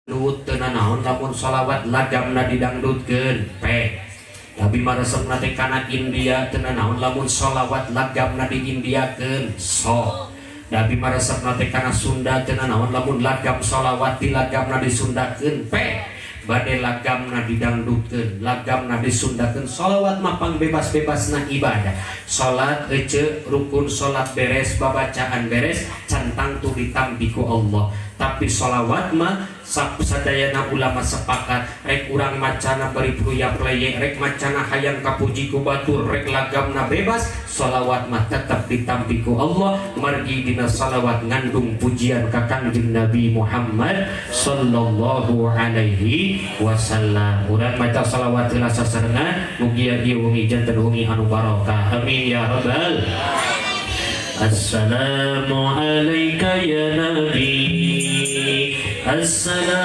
Dangdut teu nanaon lamun sholawat lagamna didangdutkeun. P Abi mah resepna teh kana India, teu nanaon lamun sholawat lagamna diindiakeun. So da abi mah resepna teh kana Sunda, teu nanaon lamun lagam sholawat dilagamna disundakeun. P bade lagamna didangdutkeun, lagamna disundakeun, sholawat mah pang bebas-bebasna ibadah. Salat ece rukun salat beres, babacaan beres, can tangtu ditampi ku Allah. Tapi sholawat mah sadayana ulama sepakat, rek urang macana bari pluya pleye, rek macana hayang kapuji ku batur, rek lagamna bebas, sholawat mah tetap ditampi ku Allah, margi dina sholawat ngandung pujian ka Kangjeng Nabi Muhammad sallallahu alaihi wasallam. Urang maca sholawat heula sasarengan, mugia ieu wengi janten wengi anu barokah. Amin ya rabbal. Assalamu alayka ya Nabi. Assalamu